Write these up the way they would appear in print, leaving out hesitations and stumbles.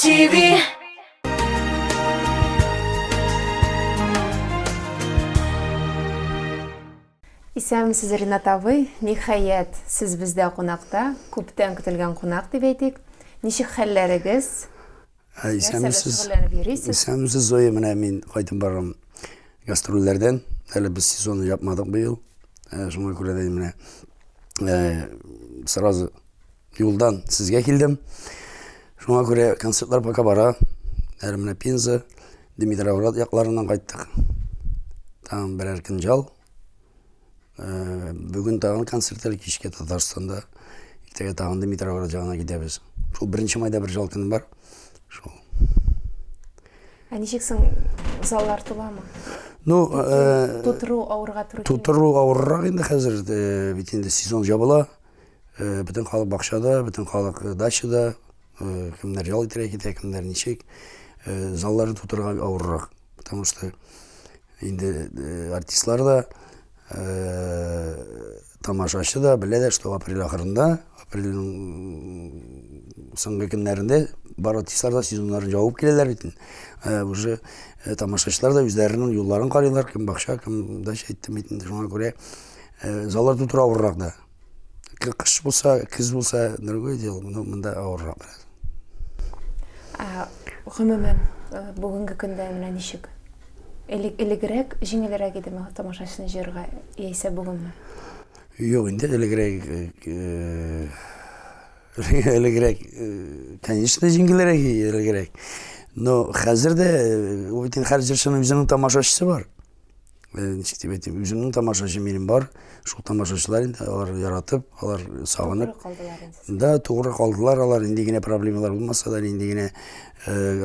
TV. Исәнмесез, Ринат абый. Ниһаять, сез бездә кунакта. Күптән көтелгән кунак дип әйтик. Ничек хәлләрегез? Исәнмесез. Исәнмесез, Зоя. Менә мин кайтып барам гастрольләрдән. Әле без сезонны япмадык быел. Шуңа күрә дә менә сразу юлдан сезгә килдем. Шуңа күрә концертлар пока бара. Әле менә Пенза, Димитровград якларыннан кайттык. Тагын берәр көн жал. Бүген тагын концерт әле кичкә Татарстанда. Иртәгә тагын Димитровград ягына китәбез. Шул беренче майда бер жал көне бар. Шул. Ә ничек соң заллар туламы? Ну, тутыру авырга туры килә. Тутыру авыррак инде хәзер, бит инде сезон җабыла. Бөтен халык бакчада, бөтен халык дачада, кемнәр ял итәргә китә, кемнәр ничек. Залларны тутырырга авыррак, потому что инде артистлар да, тамашачы да белә дә, что апрель ахырында, апрельнең соңгы көннәрендә бар артистлар да сезоннарын җавып киләләр бит. Уже тамашачылар да үзләренең юлларын карыйлар, кем бакча, кем дача әйттем бит инде, шуңа күрә заллар тутыру авыррак да. Кыш булса, көз булса, другое дело, но монда авыррак бераз. Гомумән, бүгенге көндә менә ничек? Элек элегрәк җиңелрәк идеме тамашачыны җыярга яисә бүгенме? Юк, инде элегрәк элегрәк, конечно, җиңелрәк элегрәк. Но хәзер дә ул бит һәр җырчының үзенең тамашачысы бар. Ничек дип әйтим, үземнең тамашачы минем бар. Шул тамашачылар инде алар яратып, алар сагынып. Тугры калдылар инде. Да, тугры калдылар алар, нинди генә проблемалар булмаса да, нинди генә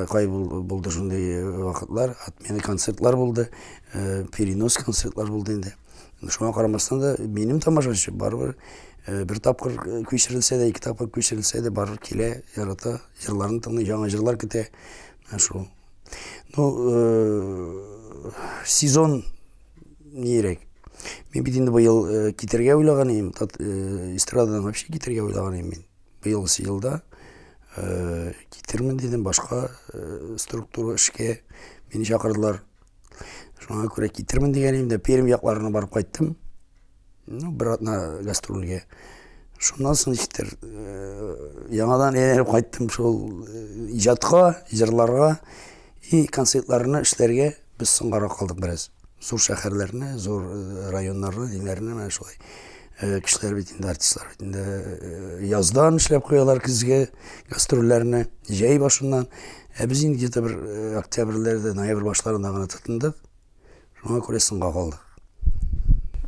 кай булды шундый вакытлар, отмена концертлар булды, перенос концертлар булды инде. Шуңа карамастан да минем тамашачы барыбер бер тапкыр күчерелсә дә, ике тапкыр күчерелсә дә барыбер килә, ярата, җырларын тыңлый, яңа җырлар көтә. Менә шул. Ну, сезон нирәк. Мин бит инде быел китәргә уйлаган идем, эстрададан вообще китәргә уйлаган идем мин. Быелгысы елда китермен дидем, башка структура эшкә мине чакырдылар. Шуңа күрә китермен дигән идем дә, Пермь якларына барып кайттым. Ну, бер атна гастрольгә. Шуннан соң ничектер яңадан әйләнеп кайттым шул иҗатка, җырларга и концертларны эшләргә без соңгарак калдык бераз. Зур шәһәрләрне, зур районнарны, диләрне менә шулай. Кешеләр бит инде, артистлар бит инде яздан эшләп куялар көзге гастрольләрне, җәй башыннан. Ә без инде где-то бер октябрьләрдә, ноябрь башларында гына тотындык. Шуңа күрә соңга калдык.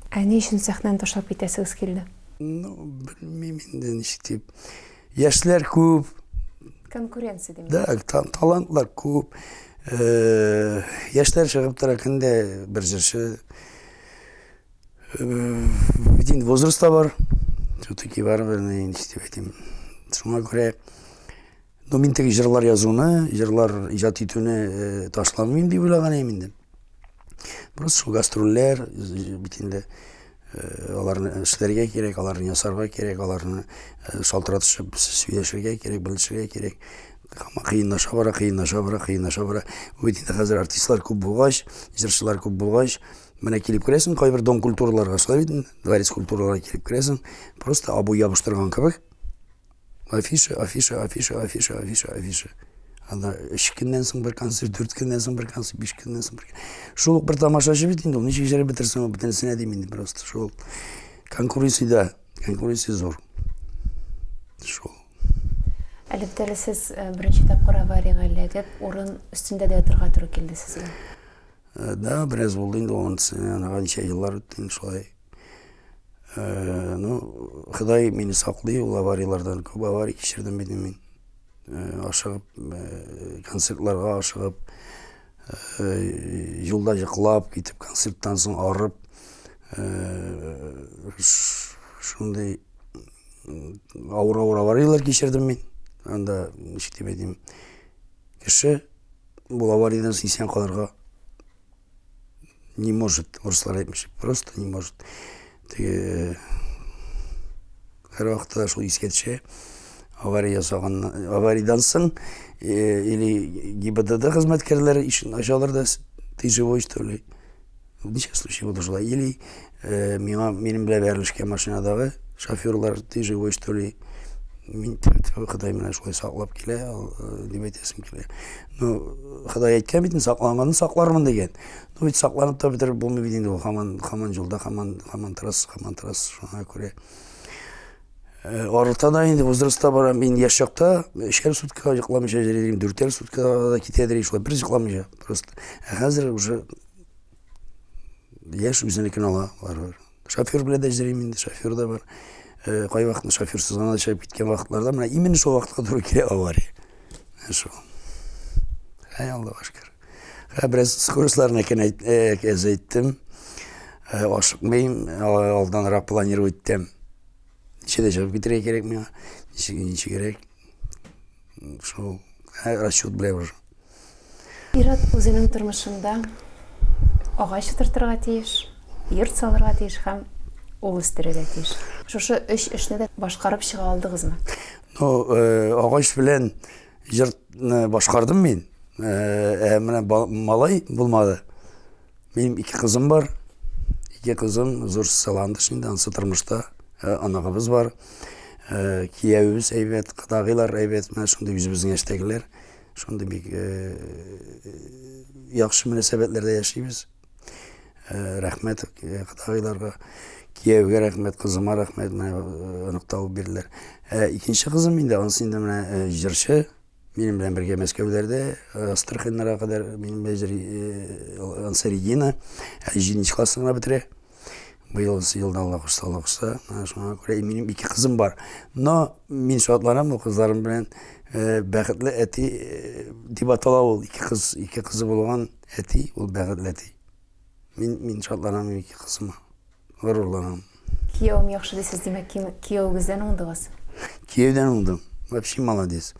Ә ни өчен сәхнәне ташлап китәсегез килде? Ну, белмим инде ничек дип. Яшьләр күп. Конкуренция димме? Да, талантлар күп. Э, яшьләр чыгып тора көндә бер җырчы. Э, бит инде возраст та бар. Все-таки барыбер ничек дип әйтим. Шуңа күрә Ну, мин теге җырлар язуны, җырлар иҗат итүне э, ташламыйм дип уйлаган идем инде. Просто шул гастрольләр бит инде э, аларны эшләргә кирәк, аларны ясарга кирәк, аларны э, шалтыратышып сөйләшергә кирәк, белешергә кирәк. Һаман кыенлаша бара, кыенлаша бара, кыенлаша бара. Бу бит инде хәзер артистлар күп булгач, җырчылар күп булгач, менә килеп керәсең кайбер дом культураларга, шулай бит инде, дворец культураларга килеп керәсең, просто обой ябыштырган кебек. Афиша, афиша, афиша, афиша, афиша, афиша. Анда өч көннән соң бер концерт, дүрт көннән соң бер концерт, биш көннән соң бер. Шул ук бер тамашачы бит инде ул. Ничек җырып бетерсең ул бөтенесенә дим инде просто. Шул конкуренция да, конкуренция зур. Шул. Әлбәттә, әле сез э, беренче тапкыр авариягә эләгеп, урын өстендә дә ятырга туры килде сезгә. Э, да, бераз булды инде, анысы, анага ничә еллар үтте инде шулай. Э, ну, Ходай мине саклый ул аварияләрдән. Күп авария кичердем бит мин. Э, ашыгып, э, концертларга ашыгып, юлда йоклап китеп, концерттан соң арып, шундый авыр-авыр аварияләр кичердем мин. Анда, ничек дип әйтим, кеше бу авариядән соң исән калырга не может, урыслар әйтмешли, просто не может. Теге һәрвакытта да шул искә төшә. Авария ясаган, авариядән соң или ГИБДД хезмәткәрләре ишен ачалар да, ты живой, что ли? Ничә случай булды шулай. Или миңа минем белән бәрелешкән машинадагы шоферлар, ты живой, что ли? Мин Ходай менә шулай саклап килә, дип әйтәсем килә. Ну, Ходай әйткән бит, сакланганны саклармын дигән. Ну, бит сакланып та бетереп булмый бит инде ул, һаман, һаман юлда, һаман, һаман торасыз, һаман торасыз, шуңа күрә. Арыта да инде возрастта бара. Мин яшь чакта өчәр сутка йокламыйча йөри идем, дүртәр суткага да китә идем, шулай бер йокламыйча просто. Ә хәзер уже яшь үзенекен ала барыбер. Шофер белән дә йөрим инде, шофер да бар. Кайвакытны шоферсыз гына да чыгып киткән вакытларда менә именно шул вакытка туры килә авария. Менә шул. Әй, Аллага шөкер. Ә бераз скоростьларны әзәйттем. Ашыкмыйм, алданрак планировать итәм. Ничәдә чыгып китәргә кирәк миңа, ничек ничегрәк. Шул расчет белән уже. Ир-ат үзенең тормышында агач утыртырга тиеш, йорт салырга тиеш һәм ул үстерергә тиеш. Шушы өч эшне дә башкарып чыга алдыгызмы? Ну, агач белән йортны башкардым мин. Ә менә малай булмады. Минем ике кызым бар. Ике кызым, зурсы Ландыш инде, анысы тормышта. Оныгыбыз бар. Киявебез әйбәт, кодагыйлар әйбәт, менә шундый үзебезнең яшьтәгеләр. Шундый бик яхшы мөнәсәбәтләрдә яшибез. Рәхмәт кодагыйларга, кияүгә рәхмәт, кызыма рәхмәт, менә онык табып бирделәр. Икенче кызым инде, анысы инде менә җырчы. Минем белән бергә Мәскәүләрдә, Астраханьнарга кадәр минем белән җыри анысы Регина, әле җиденче классны гына бетерә. Быел елда Алла кушса, Алла кушса, шуңа күрә минем ике кызым бар. Но мин шатланам бу кызларым белән. Бәхетле әти дип атала ул, ике кыз, ике кызы булган әти, ул бәхетле әти. Мин мин шатланам ике кызыма. Горурланам. Киявем яхшы дисез, димәк, киявегездән уңдыгыз? Кияүдән уңдым. Вообще молодец.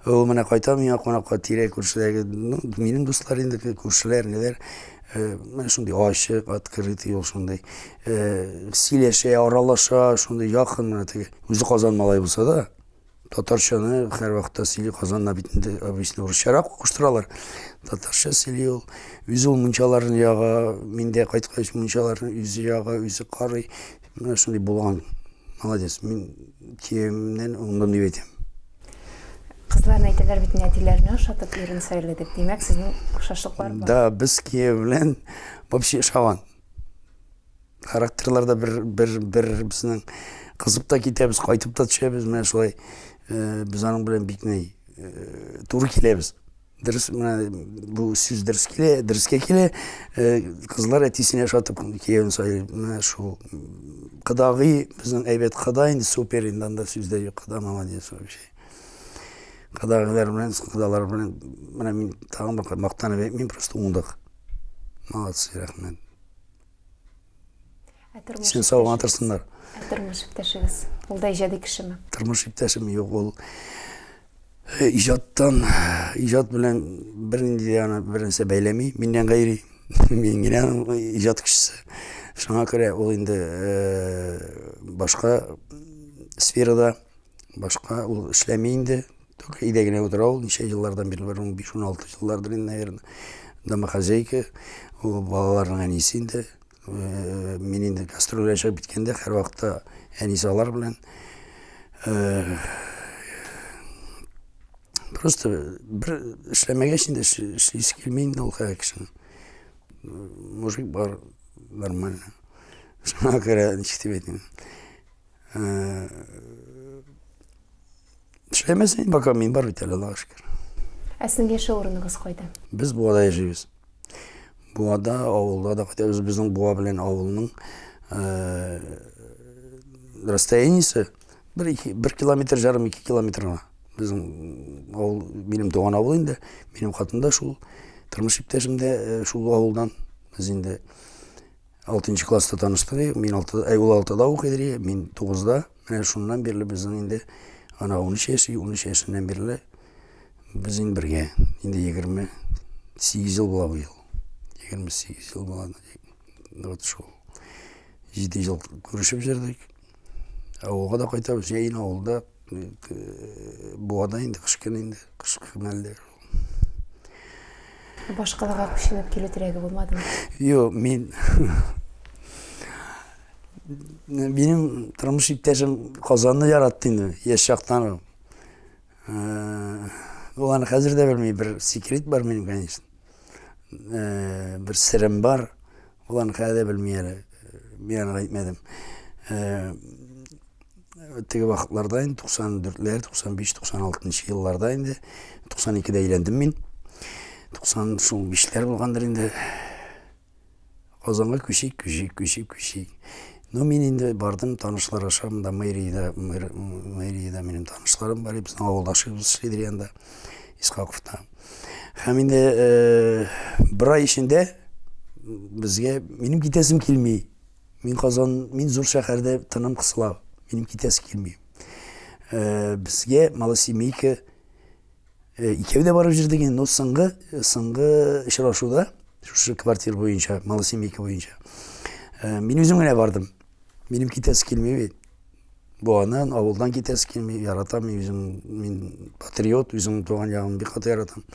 Ул менә кайта миңа кунакка тирә күршедәге, ну, минем дуслар инде, күршеләр, ниләр, менә шундый ачык, открытый ул шундый. Сөйләшә, аралаша, шундый якын менә теге. Үзе Казан малай булса да, Татарчаны һәрвакытта сөйли, Казанда бит инде обычно урысчарак куштыралар. Татарча сөйли ул. Үзе ул мунчаларын яга, мин дә кайткач мунчаларны үзе яга, үзе карый. Менә шундый булган. Молодец. Мин киявемнән уңдым дип әйтәм. Кызларны әйтәләр бит, әтиләрне ошатып ирен сайлый дип. Димәк, сезнең охшашлыклар бар. Да, без кияү белән вообще ошаган. Характерлар да бер бер бер безнең кызып та китәбез, кайтып та төшәбез. Менә шулай э, без аның белән бик ни э, туры киләбез. Дөрес, менә бу сүз дөрес килә, дөрескә килә. Э, кызлар әтисенә ошатып киявен сайлый. Менә шул кодагый безнең әйбәт кода инде супер инде анда сүз дә юк. Кода молодец вообще. Кодагыйлар белән, кодалар белән менә мин тагын бер мактанып әйтмим, просто уңдык. Молодцы, рәхмәт. Ә тормыш Син сау гына торсыннар. Ә тормыш иптәшегез? Ул да иҗади кешеме? Тормыш иптәшем юк, ул э, иҗаттан, иҗат белән бернинди дә аны бер нәрсә бәйләми, миннән гайри. Мин генә аның иҗат кешесе. Шуңа күрә ул инде э, башка сферада, башка ул эшләми инде. Только өйдә генә утыра ул, ничә еллардан бирле, бер 15-16 еллардыр инде, наверное. Домохозяйка, ул балаларның әнисе инде. Э, мин инде гастрольгә чыгып киткәндә һәрвакытта әнисе алар белән. Э, просто бер эшләмәгәч инде эшлисе килми инде ул хәзер кешенең. Мужик бар, нормально. Шуңа күрә ничек дип әйтим. Э, эшләмәсәң, пока мин бар бит әле, Аллага шөкер. Ә сезнең яшәү урыныгыз кайда? Без Буада яшибез. Буада, авылда да кайтабыз. Безнең Буа белән авылның э, расстояниесе бер, ике, бер километр жарым, ике километр гына. Безнең авыл, минем туган авыл инде. Минем хатын да шул, тормыш иптәшем дә э, шул авылдан. Без инде алтынчы класста таныштык. Мин алты, ул алтыда укый, мин тугызда. Менә шуннан бирле безнең инде ана 13 яшь, 13 яшеннән бирле без инде бергә. Инде 28 ел була быел. 28 ел була. Вот шул. 7 ел күрешеп йөрдек. Авылга да кайтабыз, җәен авылда. Буада инде кыш көне инде, кышкы мәлдә. Башкалага күченеп килү теләге булмадымы? Юк, мин минем тормыш иптәшем Казанны яратты инде, яшь чактан ук. Ул аны хәзер дә белми, бер секрет бар минем, конечно. Бер серем бар. Ул аны хәзер дә белми әле. Мин аны әйтмәдем. Теге вакытларда инде 94-ләр, 95, 96 елларда инде 92-дә өйләндем мин. 90 шул бишләр булгандыр инде. Казанга күчик, күчик, күчик, күчик. Ну, мин инде бардым, танышлар аша, монда мэриядә, мэриядә минем танышларым бар, безнең авылдашыбыз эшлидер янда, Исхаковта. Һәм инде э, бер ай эчендә безгә минем китәсем килми. Мин Казан, мин зур шәһәрдә тыным кысыла. Минем китәсе килми. Э, безгә малосемейка э, икәү дә барып җөрдек инде, но соңгы соңгы очрашуда шушы квартира буенча, малосемейка буенча. Э, мин үзем генә бардым. Минем китәсе килми бит. Буаннан, авылдан китәсе килми, яратам мин үзем, мин патриот, үземнең туган ягымны бик каты яратам.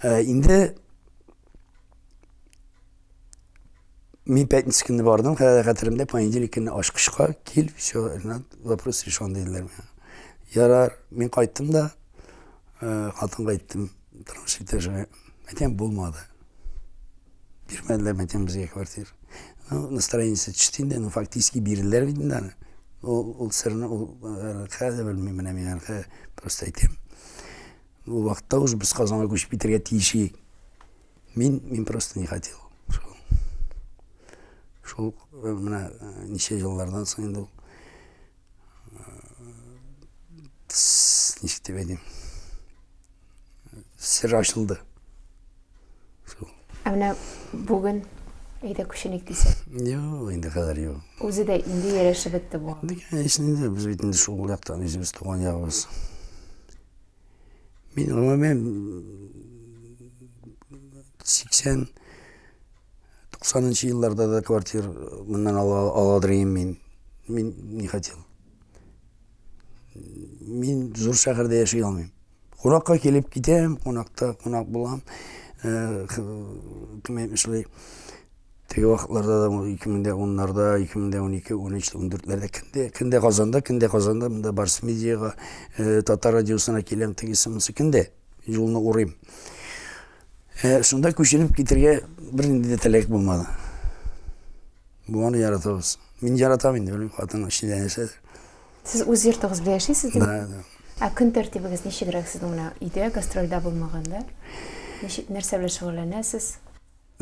Э, инде мин пятница көнне бардым, хәзер хәтеремдә, понедельник көнне ачкычка кил, все, Ренат, вопрос решен диделәр миңа. Ярар, мин кайттым да, э, хатынга әйттем, тормыш иптәшемә, әйтәм, булмады. Бирмәделәр мәтәм безгә квартир. Ну, настроениесе төште инде, ну, фактически бирделәр бит инде аны. Ул, ул серне ул э, хәзер белмим, менә мин аны просто әйтәм. Ул вакытта уже без Казанга күчеп китәргә тиеш идек. Мин, мин просто не хотел. Шул, шул э, менә э, ничә еллардан соң инде ул ничек дип әйтим сер ачылды шул ә менә бүген әйдә күченик дисәк юк инде хәзер юк үзе дә инде ярәшеп бетте бу инде конечно инде без бит инде шул яктан үзебез туган ягыбыз мин гомумән 80 90 елларда да квартир моннан ала аладыр идем мин. Мин не хотел. Мин зур шәһәрдә яши алмыйм. Кунакка килеп китәм, кунакта кунак булам. Э, кем әйтмешли, теге вакытларда да 2010-ларда, 2012, 13, 14-ләрдә көндә, көндә Казанда, көндә Казанда, монда Барс медиага, э, татар радиосына киләм, тегесе монысы көндә юлны урыйм. Ә, шунда күченеп китергә бернинди дә теләк булмады. Буаны яратабыз. Мин яратам инде, белмим, хатын эчендә нәрсәдер. Сез үз йортыгыз белән яшисез димме? Да, да. Ә көн тәртибегез ничегрәк сезнең менә өйдә, гастрольдә булмаганда? Ничек, нәрсә белән шөгыльләнәсез?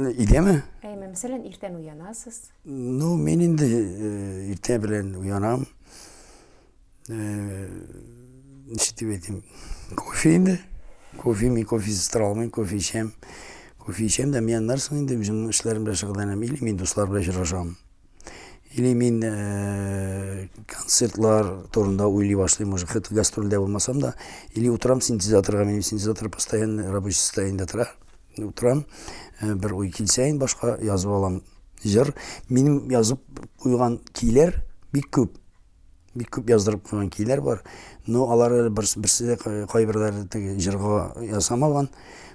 Өйдәме? Әйме, мәсәлән, иртән уянасыз. Ну, мин инде э, иртә белән уянам. Ничек дип әйтим, кофе инде. Кофе, мин кофесез тора алмыйм, кофе эчәм. Кофе эчәм дә, мин аннан соң инде үземнең эшләрем белән шөгыльләнәм. Или мин дуслар белән очрашам. Или мин концертлар турында уйлый башлыйм уже, хоть гастрольдә булмасам да. Или утырам синтезаторга, минем синтезатор постоянно рабочий состояниедә тора. Утырам, бер уй килсә инде башка язып алам. Җыр, минем язып куйган көйләр бик күп. Бик күп яздырып куйган көйләр бар. Но алар әле берсе дә кайберләре теге җырга ясамаган.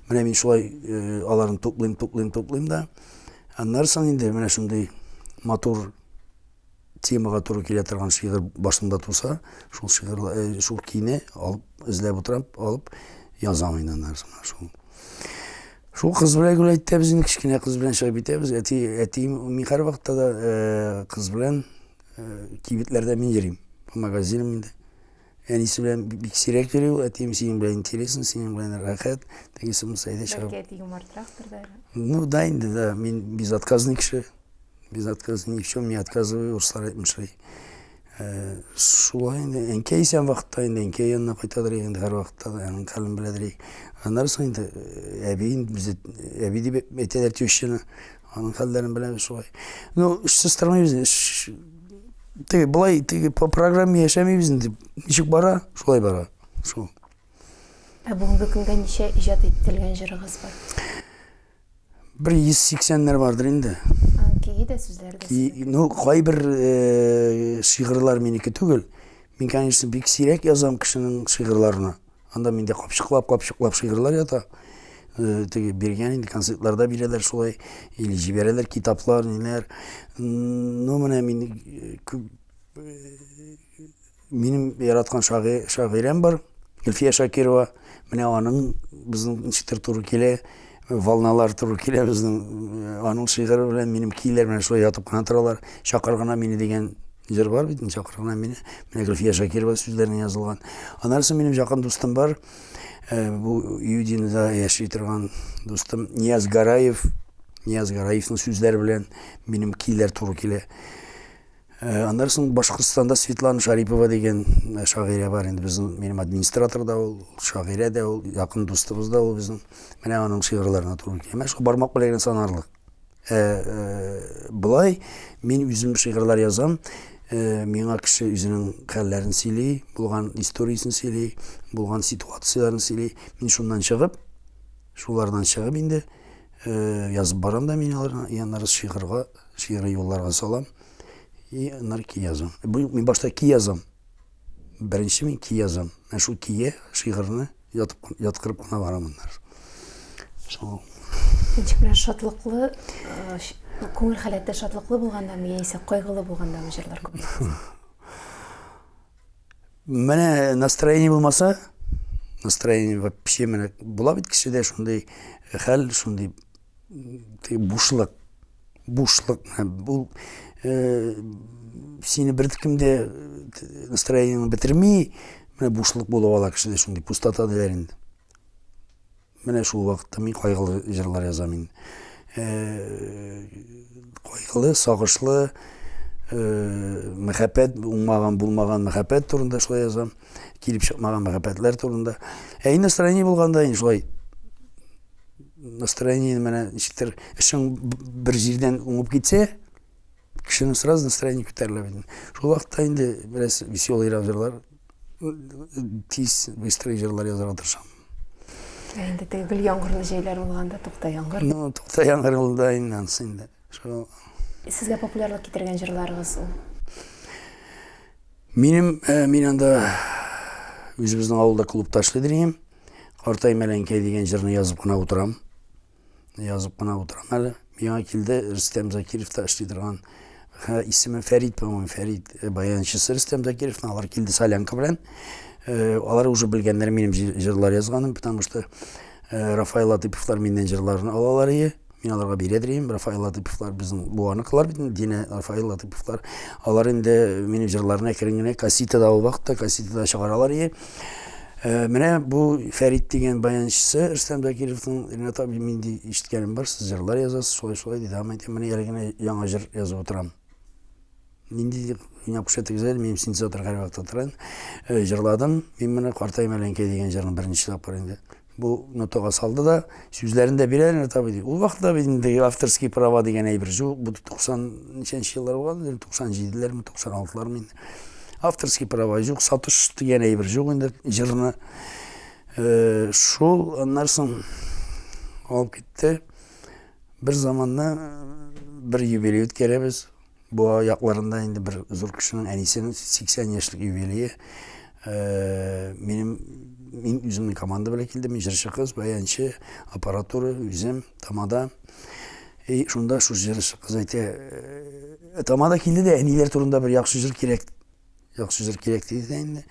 Менә мин шулай э, аларны туплыйм, туплыйм, туплыйм да. Аннары соң инде менә шундый матур темага туры килә торган шигырь башымда туса, шул шигырь, э, шул көйне алып эзләп утырам, алып язам инде аннары соң шул. Шул кыз белән гулять итәбез инде, кечкенә кыз белән чыгып китәбез. Әти, әтием мин һәрвакытта да э, кыз белән Кибетләрдә мин йөрим. По магазинам инде. Әнисе белән бик сирәк йөри ул. Әтием синең белән интересно, синең белән рәхәт. Тегесе монысы әйдә чыгып. Бәлки әти юмартрактыр да әле. Ну да инде, да. Мин безотказный кеше. Безотказный, ни в чем не отказываю, урыслар әйтмешли. Э, шулай инде әнкәй исән вакытта инде әнкәй янына кайтадыр инде һәрвакытта да аның хәлен беләдер. Аннары соң инде э, әби инде безне әби дип әйтәләр тещаны. Аның хәлләрен беләбез шулай. Ну, эшсез тормыйбыз. Эш теге былай теге по программе яшәмибез инде. Ничек бара, шулай бара. Шул. Ә бүгенге көнгә ничә иҗат ителгән җырыгыз бар? Бер 180-нәр бардыр инде. Көе дә сүзләре дә. Ну, кайбер э, шигырьләр минеке түгел. Мин, конечно, бик сирәк язам кешенең шигырьләренә. Анда миндә капчыклап-капчыклап шигырьләр ята. Э, теге биргән инде концертларда бирәләр шулай, или җибәрәләр китаплар, ниләр. Ну, менә мин э, күп э, минем яраткан шагыйрәм бар, Гөлфия Шакирова. Менә аның безнең ничектер туры килә, волналар туры килә безнең. Аның шигыре белән минем көйләр менә шулай ятып кына торалар. Чакыр гына мине дигән җыр бар бит, чакыр гына мине. Менә Гөлфия Шакирова сүзләренә язылган. Аннан соң минем якын дустым бар. Э, бу Юдинода яши торган дустым Нияз Гараев. Нияз Гараевның сүзләре белән минем көйләр туры килә. Э, аннан соң Башкортстанда Светлана Шарипова дигән э, шагыйрә бар инде безнең минем администратор да ул, шагыйрә дә ул, якын дустыбыз да ул безнең. Менә аның шигырьләренә туры килә. Менә шул бармак белән генә санарлык. Ә, э, болай мин үзем шигырьләр язам. Э, миңа кеше үзенең хәлләрен сөйли, булган историясен сөйли, булган ситуацияләрен сөйли. Мин шуннан чыгып, шулардан чыгып инде э, язып барам да мин аларны, и аннары шигырьгә, шигъри юлларга салам. И аннары ки язам. Бу мин башта ки язам. Беренче мин ки язам. Мен шул кие шигырьне ятып яткырып кына барам аннары. Шул. Ничек менә шатлыклы, э, күңел халәте шатлыклы булгандамы яисә кайгылы булгандамы җырлар күп? Менә настроение булмаса, настроение вообще менә була бит кешедә шундый хәл, шундый бушлык. Бушлык. Бу э, сине беркем дә настроениеңне бетерми, менә бушлык булып ала кешедә шундый пустота диләр инде. Менә шул вакытта мин кайгылы җырлар язам инде. Э, кайгылы, сагышлы, э, мәхәббәт уңмаган, булмаган мәхәббәт турында шулай язам. Килеп чыкмаган мәхәббәтләр турында. Ә инде настроение булганда инде шулай настроение менә ничектер эшең бер җирдән уңып китсә, кешенең сразу настроение күтәрелә бит. Шул вакытта инде бераз веселыйрак җырлар, тиз, быстрый җырлар язарга тырышам. Ә инде теге гел яңгырлы җәйләр булганда тукта яңгыр. Ну, тукта яңгыр ул да инде анысы инде. Шул. Сезгә популярлык китергән җырларыгыз ул? Минем, э, мин анда үзебезнең авылда клубта эшлидер идем. Картай мәләнкәй дигән җырны язып кына утырам. Язып кына утырам әле. Миңа килде Рөстәм Закиров та эшли торган исеме Фәрит, по-моему, Фәрит э, баянчысы Рөстәм Закировның. Алар килде солянка белән. Э, алар уже белгәннәр минем җырлар язганым, потому что э, Рафаэл Латыповлар миннән җырларын алалар ие. Мин аларга бирә дирим. Рафаэл Латыповлар безнең буаныкылар бит, Динә Рафаэл Латыповлар. Алар инде минем җырларны әкрен генә кассетада ул вакытта кассетада чыгаралар ие. Э, менә бу Фәрит дигән баянчысы Рөстәм Закировның Ренат абый мин ди ишеткәнем бар, сез җырлар язасыз, шулай шулай диде. Һәм әйтәм, менә әле генә яңа җыр язып утырам. Нинди дип уйнап күрсәтегез әле, минем синтезатор һәрвакытта тора. Э, җырладым. Мин моны Картайм әләнкәй дигән җырны беренче тапкыр инде. Бу нотага салды да, сүзләрен дә бирә Ренат абый ди. Ул вакытта бит инде авторский права дигән әйбер юк. Бу 90 ничәнче еллар булган, 97-ләрме, 96-лармы инде. Авторский права юк, сатыш дигән әйбер юк инде җырны. Э, шул аннан соң алып китте. Бер заманны бер юбилей үткәрәбез. Буа якларында инде бер зур кешенең әнисенең 80 яшьлек юбилее. Э, минем мин үземнең команда белән килдем, мин җырчы кыз, баянчы, аппаратура, үзем, тамада. И шунда шул җырчы кыз әйтә, э, тамада килде дә әниләр турында бер яхшы җыр кирәк. Яхшы җыр кирәк диде дә инде.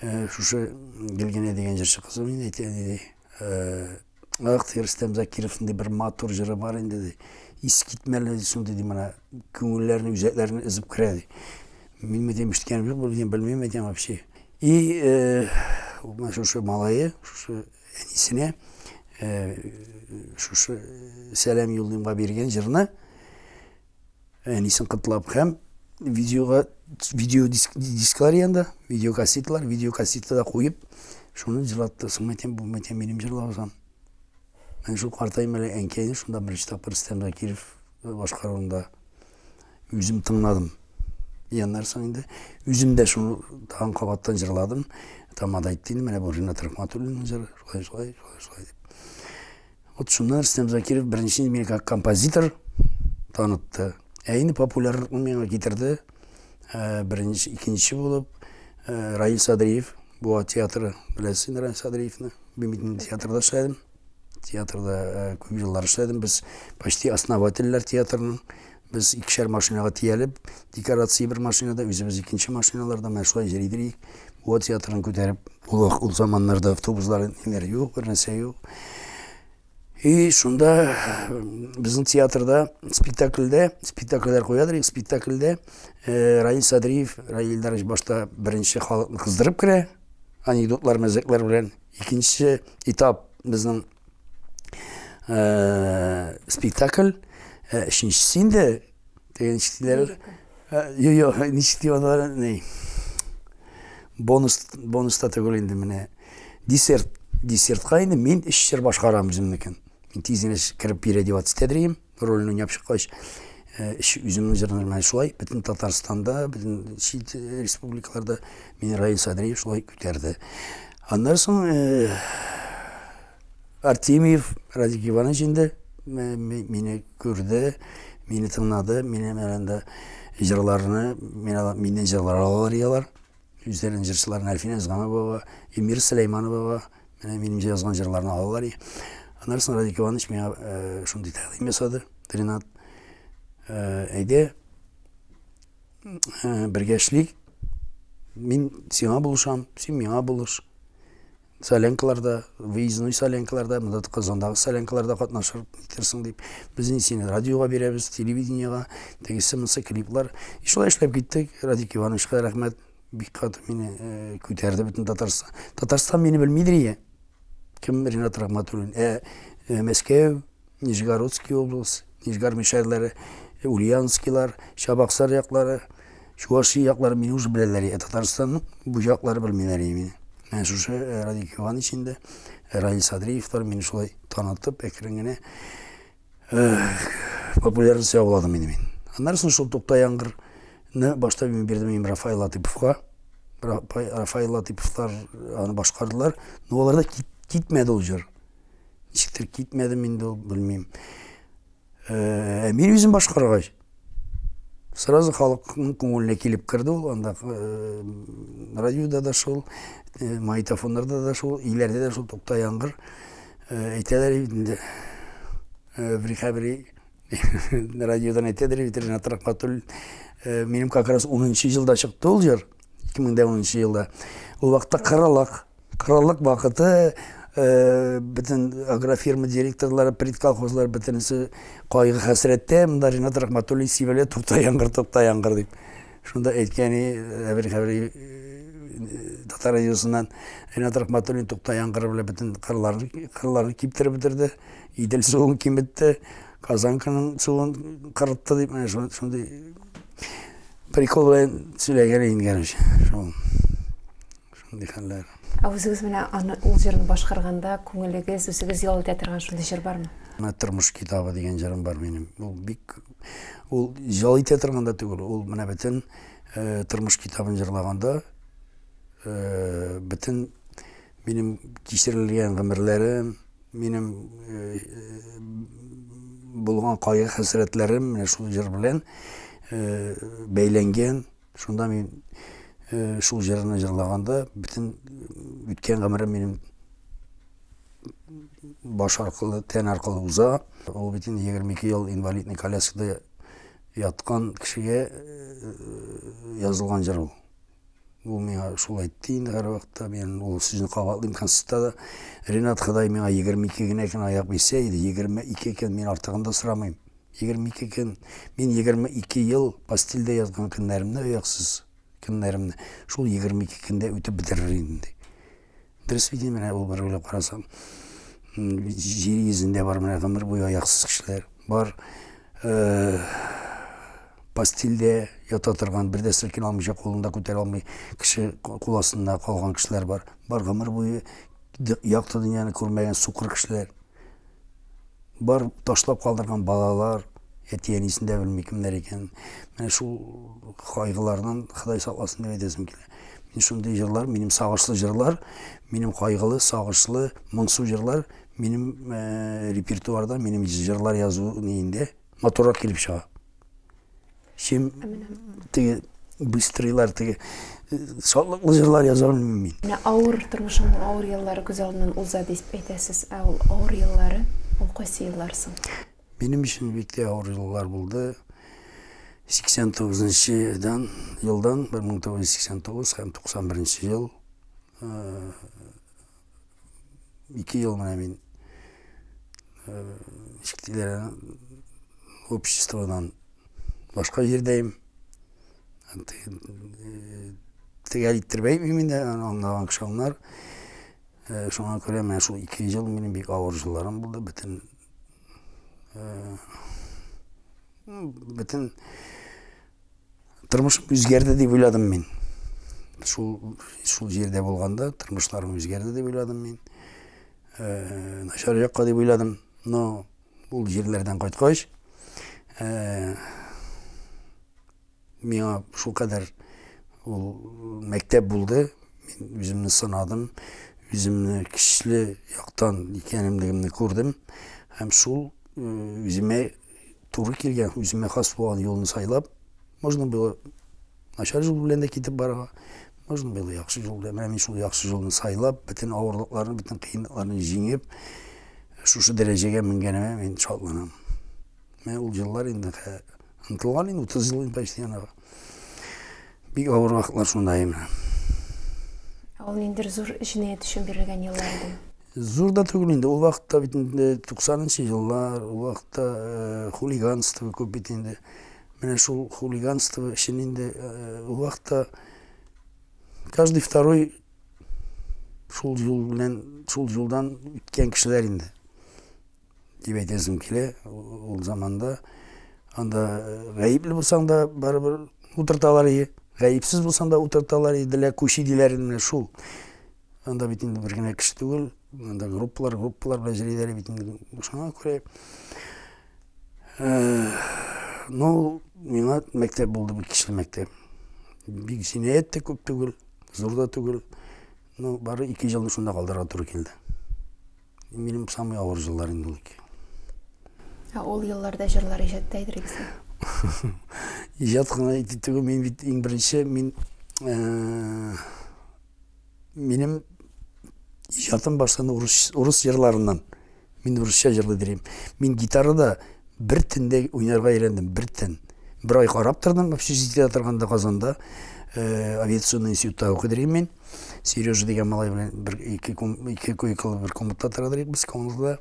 Э, шушы Гөлгенә дигән җырчы кызым инде әйтә, ди. Ах, ди, Рөстәм Закировның ди бер матур җыры бар инде ди. Искитмәле ди, шундый ди менә күңелләрне, үзәкләрне өзеп керә ди. Мин дим ишеткәнем юк, белмим, белмим әйтәм вообще. И э, менә шушы малае, шушы әнисенә э, шушы сәлам юллыймга биргән җырны Әнисен котлап һәм видеога видео дисклар янда, видеокассеталар, видеокассетада куеп, шуны җырлатты. Соң әйтәм, бу әйтәм, минем җырлавызам. Мен шул картайым әле әнкәйне шунда беренче тапкыр Рөстәм Закиров башкаруында үзем тыңладым. И аннан соң инде үзем дә шуны тагын кабаттан җырладым. Тамада әйтте инде, менә бу Ринат Рахматуллинның җыры, шулай, шулай, шулай, шулай дип. Вот шуннан Рөстәм Закиров беренче мине как композитор танытты. Ә инде популярлыкны миңа китерде. Э, беренче, икенче булып, Раил Садриев, Буа театры, беләсез инде Раил Садриевны. Мин бит инде театрда эшләдем. Театрда күп еллар эшләдем. Без почти основательләр театрның. Без икешәр машинага төялеп, декорация бер машинада, үзебез икенче машиналарда менә шулай йөридер идек. Буа театрын күтәреп, ул, ул заманнарда автобуслар ниләр юк, бер нәрсә юк. И шунда безнең театрда спектакльдә, спектакльләр куядыр, спектакльдә Раил Садриев, Раил Илдарович башта беренче халыкны кыздырып керә, анекдотлар, мәзәкләр белән. Икенче этап безнең спектакль, өченчесе инде теге ничек диләр? Юк, юк, ничек дип алар, ни? Бонус, бонус та түгел инде менә. Десерт, десертка инде мин өч җыр башкарам үземнекен. Мин тиз генә кереп переодеваться итәдер идем, ролен уйнап чыккач. Өч үземнең җырны менә шулай бөтен Татарстанда, бөтен чит республикаларда мине Раил Садриев шулай күтәрде. Аннан соң Артемьев Радик Иванович инде мине күрде, мине тыңлады, минем янында җырларны, миннән җырлар алалар иялар. Үзләренең җырчыларын Әлфинә Зганова, Эмир Сөләйманова, менә минем язган җырларны алалар. Аннан соң Радик Иванович миңа шундый тәкъдим ясады. Ренат, әйдә, бергә эшлик. Мин сиңа булышам, син миңа булыш. Солянкаларда, выездной солянкаларда, монда Казандагы солянкаларда катнашыр итерсең дип. Без инде сине радиога бирәбез, телевидениега, тегесе монысы клиплар. И шулай эшләп киттек. Радик Ивановичка рәхмәт. Бик каты мине э, күтәрде бөтен Татарстан. Татарстан мине белмидер ие. Кем Ренат Рахматуллин? Ә, э, Мәскәү, Нижегородский область, Нижгар мишәрләре, Ульяновскийлар, Чабаксар яклары, Чувашия яклары мине уже беләләр. Ә Татарстанның бу яклары белмиләр мине. Менә шушы э, Радик Иванович инде, э, Раил Садриевлар мине шулай танытып, әкрен генә э, популярность яуладым инде мин. Аннан соң шул Тукта яңгырны башта мин бирдем инде Рафаил Латыповка. Рафаил Латыповлар аны башкардылар. Но аларда китмәде ул җыр. Ничектер китмәдем инде ул, белмим. Ә мин үзем башкаргач, сразу халыкның күңеленә килеп керде ул, анда радиода да шул, магнитофоннарда да шул, өйләрдә дә шул тукта яңгыр. Әйтәләр инде, бер радиодан әйтәдер бит Ренат Рахматуллин. Минем как раз 10 елда чыкты ул җыр. 2010 елда. Ул вакытта кырылык, кырылык вакыты бөтен агрофирма директорлары, предколхозлар бөтенесе кайгы хәсрәттә. Монда Ренат Рахматуллин сибелә, тукта яңгыр, тукта яңгыр дип. Шунда әйткән, әбер хәбәр татар радиосыннан Ренат Рахматуллин тукта яңгыры белән бөтен кырларны, кырларны киптереп бетерде. Идел суын киметте, Казанканың суын кырытты дип, менә шундый Прикол белән сөйләгән инде, короче. Шул. Шундый хәлләр. Ә үзегез менә аны ул җырны башкарганда күңелегез, үзегез ял итә торган шундый җыр бармы? Менә Тормыш китабы дигән җырым бар минем. Ул бик ул ял итә торган да түгел. Ул менә бөтен э, тормыш китабын җырлаганда э, бөтен минем кичерелгән гомерләрем, Минем булган кайгы-хәсрәтләрем менә шул җыр белән бәйләнгән. Шунда мин шул җырны җырлаганда бөтен үткән гомерем минем баш аркылы, тән аркылы уза. Ул бит инде 22 ел инвалидный коляскада яткан кешегә язылган җыр ул. Ул миңа шул әйтте инде һәрвакытта, мин ул сүзне кабатлыйм концертта да. Ренат, Ходай миңа 22 генә көн аяк бирсә иде, 22 көн, мин артыгын да сорамыйм. 22 көн, мин 22 ел постельдә яткан көннәремне, аяксыз көннәремне, шул 22 көндә үтеп бетерер идем, ди. Дөрес бит инде, менә ул бер уйлап карасаң, җир йөзендә бар менә гомер буе аяксыз кешеләр, бар постельдә ята торган, бер дә селкенә алмыйча, кулын да күтәрә алмый, кеше кул астында калган кешеләр бар. Бар гомер буе якты дөньяны күрмәгән сукыр кешеләр. Бар ташлап калдырган балалар, әти-әнисен дә белми кемнәр икәнен. Менә шул кайгылардан Ходай сакласын дип әйтәсем килә. Мин шундый җырлар, минем сагышлы җырлар, минем кайгылы, сагышлы, моңсу җырлар минем э, репертуарда, минем җырлар язу ниендә матуррак килеп чыга. Чем теге Быстрыйлар теге шатлыклы җырлар яза белмим мин. Менә авыр тормышыңның авыр еллары күз алдыннан уза дип әйтәсез. Ә ул авыр еллары, ул кайсы еллар соң? Минем өчен бик тә авыр еллар булды. 89 нчы елдан, елдан 1989 һәм 91 нче ел 2 ел менә мин ничек диләр, обществодан башка җирдәем. Төгәл иттереп әйтмим инде, аны аңлаган кеше аңлар. Шуңа күрә менә шул 2 ел минем бик авыр елларым булды. Бөтен бөтен тормышым үзгәрде дип уйладым мин. Шул шул җирдә булганда тормышларым үзгәрде дип уйладым мин. Э, начар якка дип уйладым. Но ул җирләрдән кайткач, э, миңа шулкадәр ул мәктәп булды. Мин үземне сынадым, үземне көчле яктан икәнемлегемне күрдем һәм шул э, үземә туры килгән, үземә хас булган юлны сайлап, можно было начар юл белән дә китеп барырга, можно было яхшы юл белән. Менә мин шул яхшы юлны сайлап, бөтен авырлыкларны, бөтен кыенлыкларны җиңеп, шушы дәрәҗәгә менгәнемә мин шатланам. Менә ул еллар инде ынтылган инде 30 ел инде почти анага. Бик авыр вакытлар шунда инде. Ул ниндидер зур җинаять өчен бирелгән еллар иде. Зур да түгел инде. Ул вакытта бит инде 90 еллар, ул вакытта э, хулиганство күп бит инде. Менә шул хулиганство өчен инде э, ул вакытта каждый второй шул юл белән, шул юлдан үткән кешеләр инде. Дип әйтәсем килә. Ул заманда анда э, гаепле булсаң да барыбер утырталар ие. Гаепсез булсаң да утырталар иде, күчи диләр инде шул. Анда бит инде бер генә кеше түгел, анда группалар, группалар белән йөриләр бит инде. Шуңа күрә э, ну, миңа мәктәп булды, бик көчле мәктәп. Бик җинаять тә күп түгел, зур да түгел. Ну, бары 2 елны шунда калдырырга туры килде. Минем самый авыр еллар инде ул ике. Ә ул елларда җырлар иҗат итә идегезме? Иҗат кына итү түгел, мин бит иң беренче мин э, минем иҗатым башланды урыс, урыс җырларыннан. Мин урысча җырлый дирим. Мин гитарада бер төндә уйнарга өйрәндем, бер төн. Бер ай карап тордым общежитиедә торганда Казанда, э, авиационный институтта укый дирим мин. Сережа дигән малай белән бер ике, ике койкалы бер комнатада тора дирик без комнатада.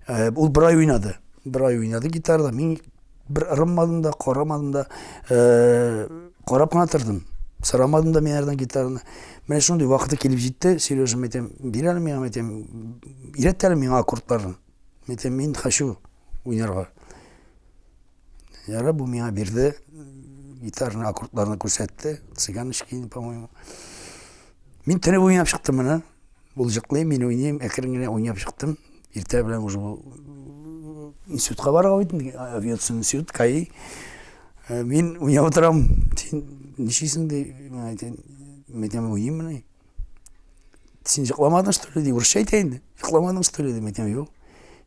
Э, ул бер ай уйнады. Бер ай уйнады гитарада. Мин бер ырынмадым да, карамадым да, э, карап кына тордым. Сорамадым да мин алардан гитараны. Менә шундый вакыты килеп җитте. Сережа, мин әйтәм, бир әле миңа, мин әйтәм, өйрәт әле миңа аккордларны. Мин әйтәм, мин хочу уйнарга. Ярар, бу миңа бирде. Гитарны, аккордларны күрсәтте. Цыганочки, по-моему. Мин төне буе уйнап чыктым моны. Ул җыклый, мин уйныйм, әкрен генә уйнап чыктым. Иртә белән уже бу институтка барырга бит инде, авиацион институт, КАИ. Э, мин уйнап утырам. Син нишлисең ди, мин әйтәм, мин әйтәм, уйныйм менә. Син йокламадың, что ли, ди, урысча әйтә инде. Йокламадың, что ли, ди, мин әйтәм, юк.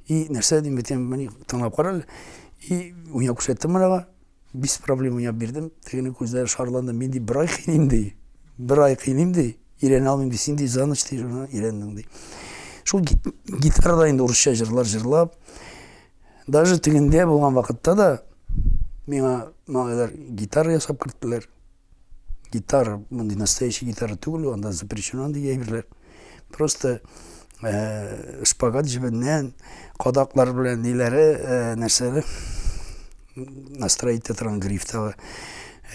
И нәрсә дим, әйтәм, менә тыңлап кара әле. И уйнап күрсәттем менә без проблем уйнап бирдем. Тегенең күзләре шарланды. Мин ди бер ай кыйныйм ди. Бер ай кыйныйм ди. Өйрәнә алмыйм ди. Син ди за ночь ди, өйрәндең ди. Шул гитарада инде урысча җырлар җырлап, даже тегендә булган вакытта да миңа малайлар гитара ясап керттеләр. Гитара, мондый настоящий гитара түгел, анда запрещено андый әйберләр. Просто э, шпагат җебеннән, кадаклар белән ниләре, э, нәрсәле, настроить итә торган грифтагы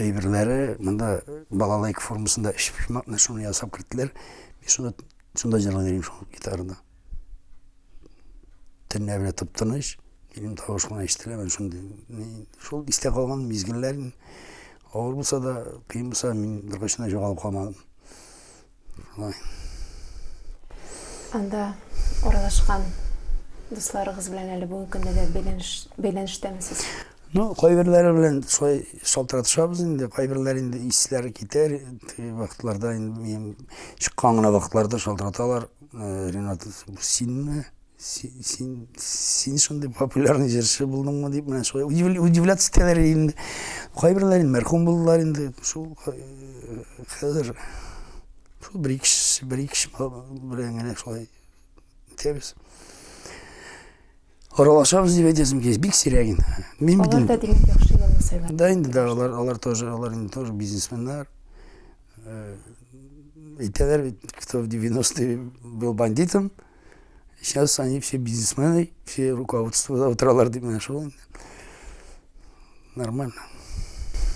әйберләре, монда балалайка формасында өчпочмакны шуны ясап керттеләр. Мин шунда, шунда җырлый йөрим шул гитарада. Төнлә белән тып-тыныч, минем тавыш кына ишетелә, мен шундый, шул истә калган мизгелләр, авыр булса да, кыен булса, мин беркайчан да югалып калмадым. Шулай. Анда аралашкан дусларыгыз белән әле бүгенге көндә дә бәйләнеш, бәйләнештәме сез? Ну, кайберләре белән шулай шалтыратышабыз инде, кайберләре инде исләре китәр, теге вакытларда инде минем чыккан гына вакытларда шалтыраталар. Э, Ренат, бу синме? Син, син шундый популярный җырчы булдыңмы дип менә шулай удивляться итәләр инде. Кайберләре инде мәрхүм булдылар инде. Шул хәзер шул бер ике бер ике белән генә шулай итәбез. Аралашабыз дип әйтәсем килә, бик сирәк инде. Мин бит Алар да димәк яхшы юлны сайлады. Да инде да, алар алар тоже, алар инде тоже бизнесменнар. Әйтәләр бит, кто в 90-е был бандитом, сейчас они все бизнесмены, все руководствода утыралар дип менә шул инде. Нормально.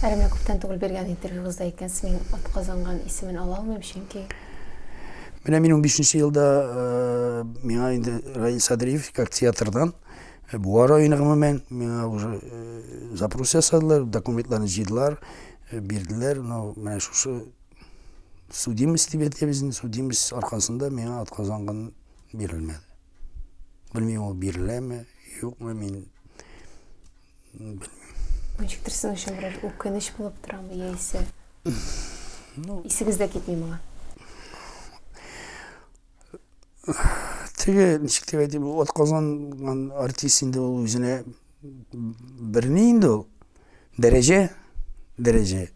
Әле менә күптән түгел биргән интервьюгызда әйткәнсез, мин атказанган исемен ала алмыйм, чөнки Менә мин 15 елда э, миңа инде Раил Садриев как театрдан э, Буа районы гомумән миңа уже э, запрос ясадылар, документларны җыйдылар, бирделәр. Но менә шушы судимость дип әйтәбез инде, судимость аркасында миңа атказанган бирелмәде. Белмим, ул биреләме, юкмы, мин белмим. Ничектер сезнең өчен берәр үкенеч булып торамы, яисә ну, исегез дә китми моңа? Теге, ничек дип әйтим, атказанган артист инде ул үзенә берни инде ул. Дәрәҗә, дәрәҗә.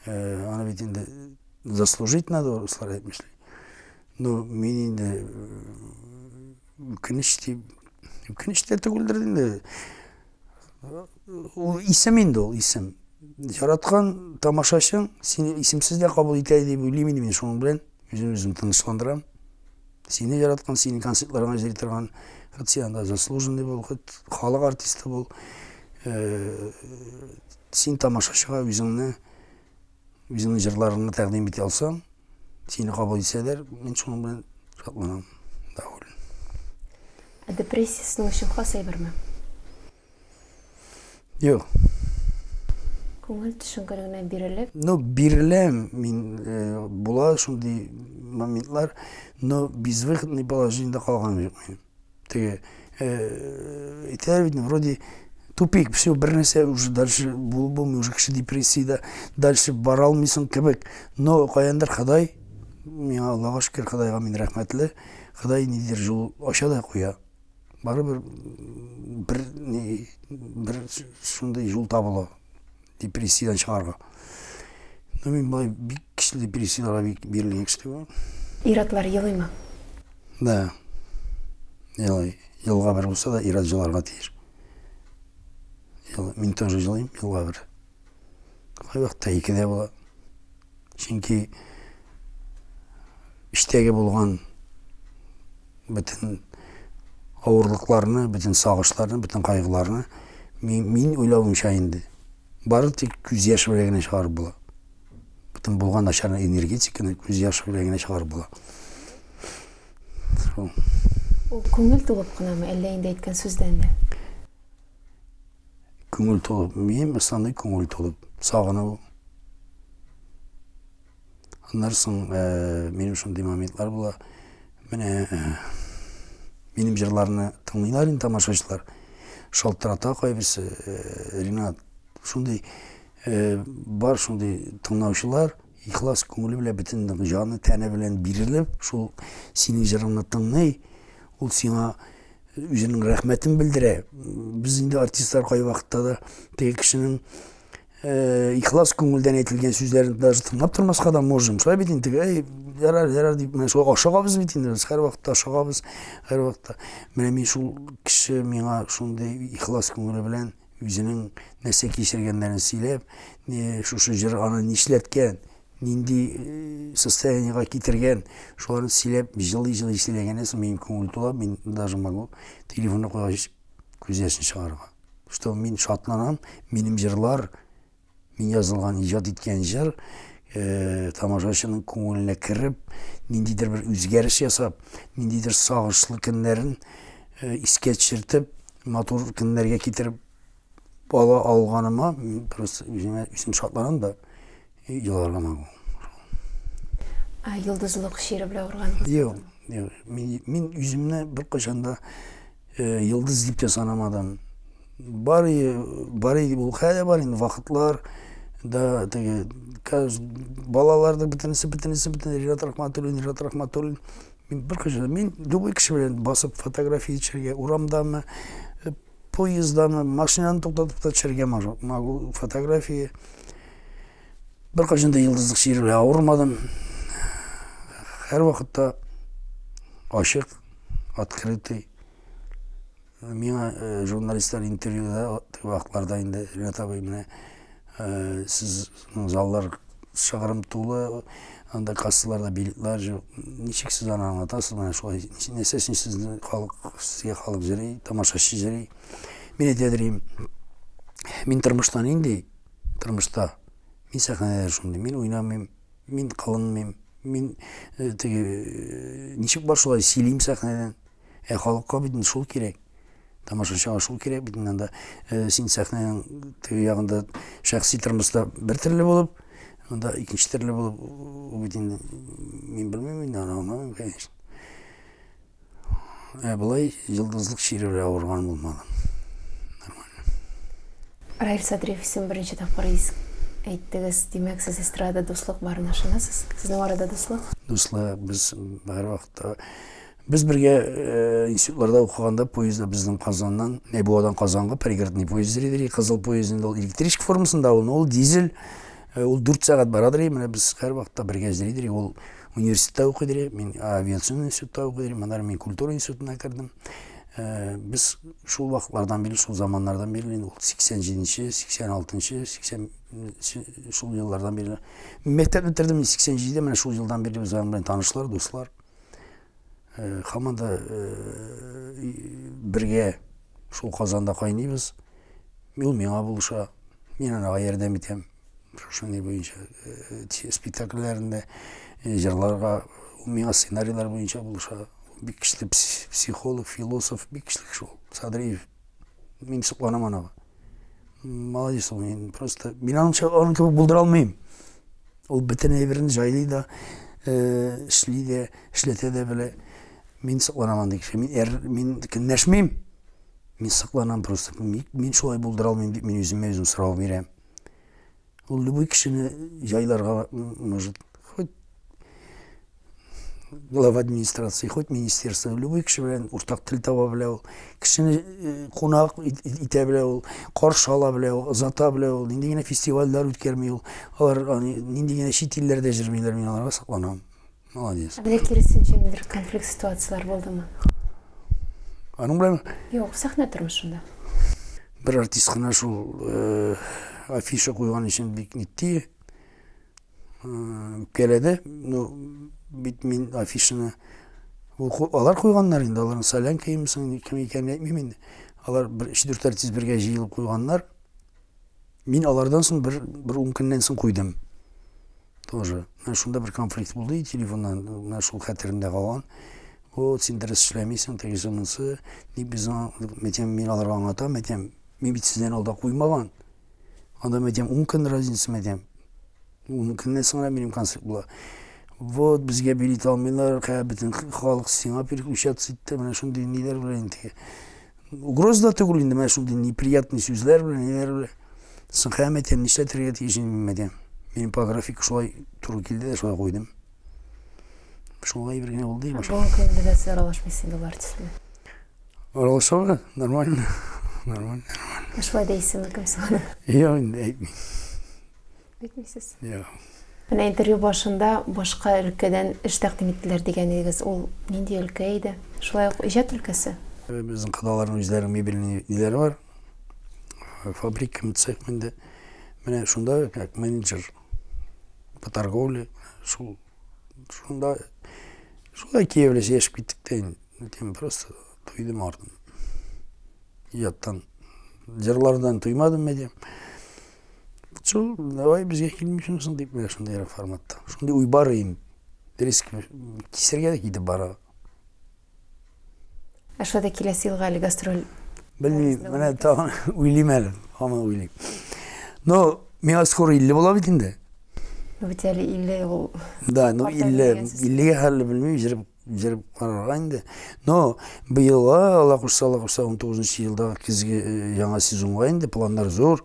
Э, аны бит инде заслужить надо, руслар әйтмешли. Ну, мин инде э, үкенеч дип, үкенеч тә түгелдер инде. Ул исем инде ул исем. Яраткан тамашачың сине исемсез дә кабул итә дип уйлыйм инде мин шуның белән. Үзем үзем тынычландырам. Сине яраткан, синең концертларыңа йөри торган, хоть син анда заслуженный бул, хоть халык артисты бул. Э, син тамашачыга үзеңне үзеңнең җырларыңны тәкъдим итә алсаң, сине кабул итсәләр, мин шуның белән шатланам, доволен. Ә депрессия сезнең өчен хас әйберме? Юк. Күңел төшенкелегенә бирелеп? Ну, биреләм мин, э, була шундый моментлар, но безвыходный положениедә калганым юк минем. Теге, э, әйтәләр бит, вроде тупик, все, бер нәрсә уже дальше булып булмый, уже кеше депрессиядә, дальше бара алмыйсың кебек. Но каяндыр Ходай, миңа Аллага шөкер, Ходайга мин рәхмәтле, Ходай ниндидер юл ача да куя. Барыбер бер ни бер шундый юл табыла депрессиядән чыгарга. Ну, мин болай бик көчле депрессияләргә бик бирелгән кеше түгел. Ир-атлар елыймы? Да. Елый. Елга бер булса да ир-ат еларга тиеш. Мин тоже елыйм елга бер. Кайвакытта ике дә була. Чөнки эчтәге булган бөтен авырлыкларны, бөтен сагышларны, бөтен кайгыларны мин, мин уйлавымча инде бары тик күз яше белән генә чыгарып була. Бөтен булган начар энергетиканы күз яше белән генә чыгарып була. Шул. Ул күңел тулып кынамы, әллә инде әйткән сүздән дә? Күңел тулып, минем основной күңел тулып, сагыну. Аннан соң э, минем шундый моментлар була. Менә э, минем җырларны тыңлыйлар инде тамашачылар. Шалтырата кайберсе, э, Ринат, шундый э, бар шундый тыңлаучылар, ихлас күңеле белән бөтен җаны, тәне белән бирелеп, шул синең җырыңны тыңлый, ул сиңа үзенең рәхмәтен белдерә. Без инде артистлар кайвакытта да теге кешенең э, ихлас күңелдән әйтелгән сүзләрен даже тыңлап тормаска да можем. Шулай бит инде, әй, ярар, ярар дип, менә шулай ашыгабыз бит инде без, һәрвакытта ашыгабыз, һәрвакытта. Менә мин шул кеше миңа шундый ихлас күңеле белән үзенең нәрсә кичергәннәрен сөйләп, шушы җыр аны нишләткән, нинди э, состояниега китергән, шуларны сөйләп, җылый-җылый сөйләгәннән соң минем күңел тула, мин даже могу телефонны куйгач күз яшен чыгарырга. Что мин шатланам, минем җырлар, мин язылган, иҗат иткән җыр э, тамашачының күңеленә кереп, ниндидер бер үзгәреш ясап, ниндидер сагышлы көннәрен э, искә төшертеп, матур көннәргә китереп ала алганыма мин просто үземә үзем шатланам да. Еларга могу. Ә йолдызлык чире белән авырган? Юк, юк. Мин, мин үземне беркайчан да э, йолдыз дип тә санамадым. Бар, бар ул хәле бар инде вакытлар да теге балалар да бөтенесе бөтенесе бөтен Ринат Рахматуллин, Ринат Рахматуллин. Мин беркайчан, мин любой кеше белән басып фотография төшергә, урамдамы, э, поезддамы, машинаны туктатып та төшергә могу фотография. Беркайчан да йолдызлык чире белән авырмадым. Һәрвакытта ачык, открытый. Миңа э, журналистлар интервьюда вакытларда инде Ренат абый менә э, сез заллар шыгрым тулы, анда кассаларда билетлар юк. Ничек сез аны аңлатасыз менә шулай? Нәрсә өчен сезне халык сезгә халык йөри, тамашачы йөри? Мин әйтә дирим, мин тормышта нинди? Тормышта мин сәхнәдә шундый. Мин уйнамыйм, мин кылынмыйм, мин э, теге ничек бар шулай сөйлим сәхнәдән. Ә халыкка бит шул кирәк. Тамашачыга шул кирәк бит анда. Э, син сәхнәнең теге ягында шәхси тормышта бер төрле булып, анда икенче төрле булып, ул бит инде мин белмим инде, аны аңламыйм, конечно. Ә болай йолдызлык чире белән авырган булмады. Нормально. Раил Садриев исемен беренче тапкыр әйттегез. Димәк, сез эстрадада дуслык барына ышанасыз? Сезнең арада дуслык? Дуслык, без һәрвакытта Без бергә э, институтларда укыганда поездда безнең Казаннан, не Буадан Казанга пригородный поезд йөри, кызыл поезд инде ул электричка формасында ул, ул дизель, э, ул 4 сәгать барадыр, менә без һәрвакытта бергә йөри, ул университетта укыйдыр, мин авиационный институтта укыйдыр, аннары мин культура институтына кердем. Э, без шул вакытлардан бирле, шул заманнардан бирле, инде ул 87-нче, 86-нчы, 80 шул еллардан бирле. Мәктәп бетердем 87-дә, менә шул елдан бирле без аның белән танышлар, дуслар. Э, һаман да э, бергә шул казанда кайныйбыз. Ул миңа булыша, мин анага ярдәм итәм. Шушы ни буенча э, спектакльләрендә җырларга ул миңа сценарийлар буенча булыша. Бик көчле психолог, философ, бик көчле кеше ул. Садриев. Мин сокланам анага. Молодец ул, мин просто мин аның аның кебек булдыра алмыйм. Ул бөтен әйберен җайлый да, э, эшли дә, эшләтә дә белә. Мин сокланам андый кешегә. Мин әр, мин көнләшмим. Мин сокланам просто. Мин, мин шулай булдыра алмыйм дип мин үземә үзем сорау бирәм. Ул любой кешене җайларга может. Хоть глава администрации, хоть министерство, любой кеше белән уртак тел таба белә ул. Кешене э, кунак итә белә ул, каршы ала белә ул, озата белә ул. Нинди генә фестивальләр үткәрми ул. Алар нинди генә чит илләрдә җөрмиләр, мин аларга сокланам. Молодец. Ә менә киресенчә ниндидер конфликт ситуацияләр булдымы? Аның белән? Юк, сәхнә тормышында. Бер артист кына шул э, афиша куйган өчен бик нитти. Үпкәләде. Ну, бит мин афишаны алар куйганнар инде, аларның солянка имесен кем икәнен әйтмим инде. Алар бер өч-дүрт артист бергә җыелып куйганнар. Мин алардан соң бер бер ун көннән соң куйдым. Тоже. Менә шунда бер конфликт булды телефоннан, менә шул хәтеремдә калган. Вот, син дөрес эшләмисең, тегесе монысы. Ник без әйтәм, мин аларга аңлатам, әйтәм, мин бит сездән алда куймаган. Анда мәйтәм, 10 көн разница мәйтәм. 10 көннән соң гына минем концерт була. Вот, безгә билет алмыйлар, кая бөтен халык сиңа переключаться итте, менә шундый ниләр белән инде. Угроза да түгел инде, менә шундый неприятный сүзләр белән, ниләр белән. Соң хәм әйтәм, нишләтергә тиеш инде мин әйтәм. Минем по графику шулай туры килде дә шулай куйдым. Шулай бер генә булды. Бүгенге көндә дә сез аралашмыйсыз инде ул артист белән. Аралашабыз, нормально. Нормально, нормально. Ә шулай да исеме кем соң аның? Юк, инде әйтмим. Әйтмисез? Юк. Менә интервью башында башка өлкәдән эш тәкъдим иттеләр дигән идегез. Ул нинди өлкә иде? Шулай ук иҗат өлкәсе? Безнең кодаларның үзләренең мебельный ниләре бар. Фабрика, цех инде. Менә шунда как менеджер по торговле шул шунда шулай кияүләшеп яшәп киттек тә инде. Мин просто туйдым ардым. Иҗаттан, җырлардан туймадым мәдем. Шул, давай безгә килмисең соң дип менә шундыйрак форматта. Шундый уй бар инде. Риск кисергә дә китеп бара. Ә шулай да киләсе елга әле гастроль Белмим, менә тагын уйлыйм әле, һаман уйлыйм. Но миңа скоро 50 була бит инде. Ну бит әле 50 ул. Да, ну 50, 50-гә хәтле белмим, җырып җырып карарга инде. Но быелга, Алла кушса, Алла кушса, 19 елда көзге э, яңа сезонга инде планнар зур.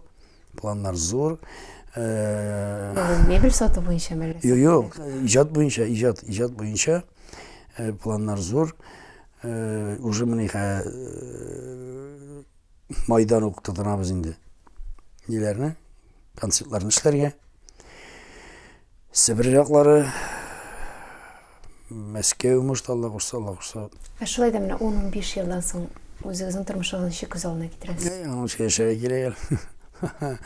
Планнар зур. Э, мебель сату буенча мәллә? Юк, юк, иҗат буенча, иҗат, иҗат буенча. Планнар зур. Уже менә майдан ук тотынабыз инде. Ниләрне? Концертларны эшләргә. Себер яклары, Мәскәү, может, Алла кушса, Алла кушса. Ә шулай да менә 10-15 елдан соң үзегезнең тормышыгызны ничек күз алдына китерәсез? Әй, аның өчен яшәргә кирәк әле.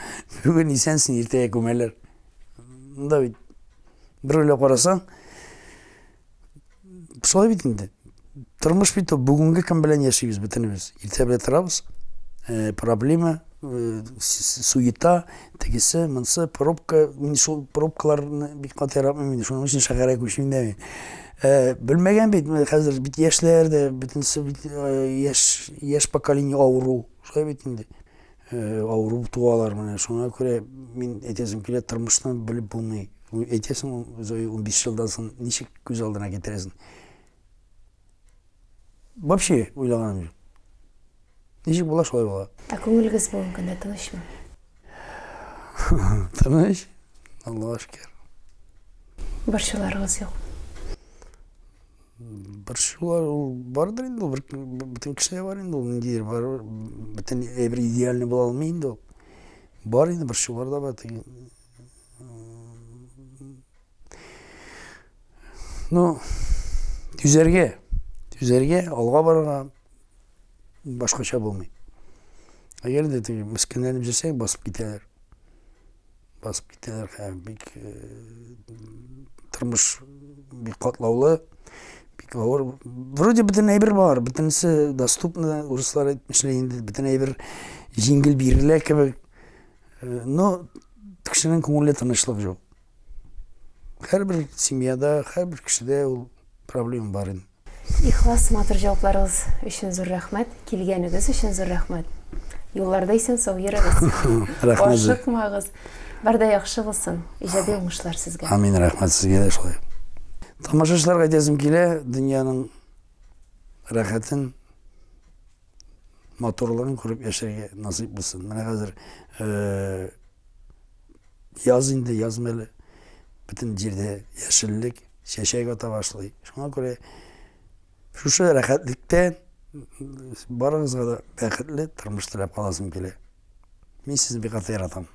Бүген исәнсең, иртәгә күмәләр. Монда бит бер уйлап карасаң, Шулай бит инде. Тормыш бит ул бүгенге көн белән яшибез бөтенебез. Иртә белән торабыз. Э, проблема, э, суета, тегесе, монсы, пробка. Мин шул пробкаларны бик каты яратмыйм инде. Шуның өчен шәһәргә күчмим дә мин. Э, белмәгән бит, хәзер бит яшьләр дә, бөтенесе бит яшь, яшь поколение авыру. Шулай бит инде. Авыру туалар менә. Шуңа күрә мин әйтәсем килә, тормышны белеп булмый. Әйтәсең, Зоя, 15 елдан соң ничек күз алдына китерәсең? Вообще уйлаганым юк. Ничек була, шулай була. Ә күңелегез бүгенге көндә тынычмы? Тыныч. Аллага шөкер. Борчуларыгыз юк. Борчулар ул бардыр инде ул, бөтен кешедә бар инде ул, ниндидер бар, бөтен әйбер идеальный була алмый инде ул. Бар инде борчулар да бар. Теге, ну, түзәргә, түзәргә, алга барырга башкача булмый. Әгәр дә теге мескенләнеп йөрсәң, басып китәләр. Басып китәләр һәм бик э, тормыш бик катлаулы, бик авыр. Вроде бөтен әйбер бар, бөтенесе доступно, урыслар әйтмешли инде, бөтен әйбер җиңел бирелә кебек. Э, но кешенең күңеле тынычлык юк. Һәрбер семьяда, һәрбер кешедә ул проблема бар инде. Ихлас матур җавапларыгыз өчен зур рәхмәт. Килгәнегез өчен зур рәхмәт. Юлларда исән-сау йөрегез. Рәхмәт. Ашыкмагыз. Бар да яхшы булсын. Иҗади уңышлар сезгә. Амин, рәхмәт сезгә дә шулай. Тамашачыларга әйтәсем килә, дөньяның рәхәтен, матурлыгын күреп яшәргә насыйп булсын. Менә хәзер э, яз инде, яз мәле. Бөтен җирдә яшеллек, чәчәк ата башлый. Шуңа күрә шушы рәхәтлектә барыгызга да бәхетле тормыш теләп каласым килә. Мин сезне бик каты яратам.